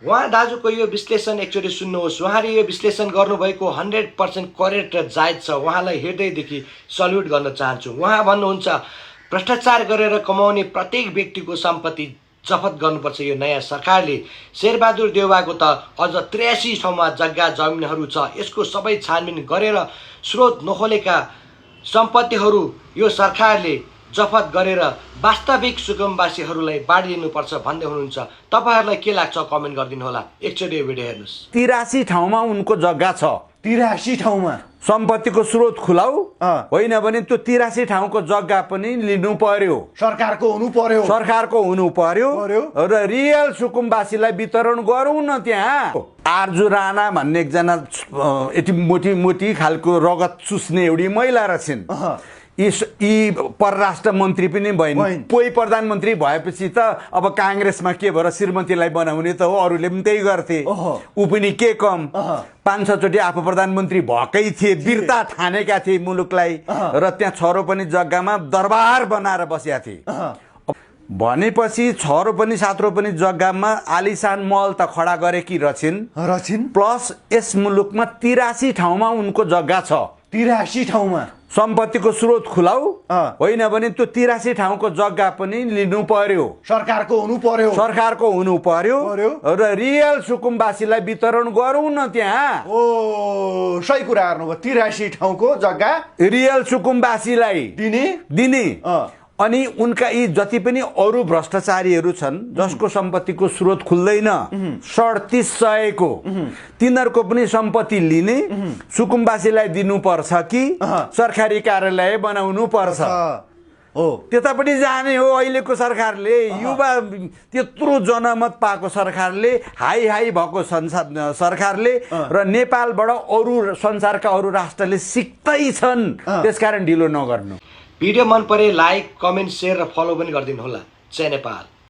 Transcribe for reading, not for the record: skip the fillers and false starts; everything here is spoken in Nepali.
उहाँ दाजुको यो विश्लेषण एकचोटि सुन्नुहोस्। उहाँले यो विश्लेषण गर्नुभएको 100% करेक्ट र जायज छ। उहाँलाई हृदयदेखि सल्युट गर्न चाहन्छु। उहाँ भन्नुहुन्छ भ्रष्टाचार गरेर कमाउने प्रत्येक व्यक्तिको सम्पत्ति जफत गर्नुपर्छ यो नयाँ सरकारले। शेरबहादुर देउवाको त अझ 83 ठाउँमा जग्गा जमिनहरू छ। यसको सबै छानबिन गरेर स्रोत नखोलेका सम्पत्तिहरू यो सरकारले जफत गरेर वास्तविक सुकुम्बासीहरूलाई बाँडिदिनुपर्छ भन्दै हुनुहुन्छ। तपाईँहरूलाई के लाग्छ कमेन्ट गरिदिनु होला। एकचोटि यो भिडियो हेर्नुहोस्। 83 ठाउँमा उनको जग्गा छ। 83 ठाउँमा सम्पत्तिको स्रोत खुलाउ होइन भने त्यो 83 ठाउँको जग्गा पनि लिनु पर्यो। सरकारको हुनु पर्यो। सरकारको हुनु पर्यो र रियल सुकुम्बासीलाई वितरण गरौँ न। त्यहाँ आर्जु राणा भन्ने एकजना यति मोटी मोटी खालको रगत चुस्ने एउटी महिला रहेछन्। यी परराष्ट्र मन्त्री पनि भइन्। कोही प्रधानमन्त्री भएपछि त अब काङ्ग्रेसमा के भएर श्रीमतीलाई बनाउने त हो। अरूले पनि त्यही गर्थे। ऊ पनि के कम 5-6 चोटि आफू प्रधानमन्त्री भएकै थिए। वीरता ठानेका थिए मुलुकलाई र त्यहाँ छोरो पनि जग्गामा दरबार बनाएर बसेका थिए। भनेपछि छोरो पनि सात्रो पनि जग्गामा आलिसान महल त खडा गरेकी रछिन्। प्लस यस मुलुकमा 83 ठाउँमा उनको जग्गा छ। 83 ठाउँमा सम्पत्तिको स्रोत खुलाउ होइन भने त्यो 83 ठाउँको जग्गा पनि लिनु पर्यो। सरकारको हुनु पर्यो। सरकारको हुनु पर्यो र रियल सुकुम्बासीलाई वितरण गरौँ न। त्यहाँ सही कुरा गर्नुभयो। 83 ठाउँको जग्गा रियल सुकुम्बासीलाई दिने अनि उनका यी जति पनि अरू भ्रष्टाचारीहरू छन् जसको सम्पत्तिको स्रोत खुल्दैन 3700 को तिनीहरूको पनि सम्पत्ति लिने सुकुम्बासीलाई दिनुपर्छ कि सरकारी कार्यालय बनाउनु पर्छ। हो त्यतापट्टि जाने हो अहिलेको सरकारले। युवा त्यत्रो जनमत पाएको सरकारले हाई हाई भएको सरकारले र नेपालबाट अरू संसारका अरू राष्ट्रले सिक्दै छन्। त्यसकारण ढिलो नगर्नु। भिडियो मन परे लाइक कमेन्ट सेयर र फलो पनि गरिदिनु होला। जय नेपाल।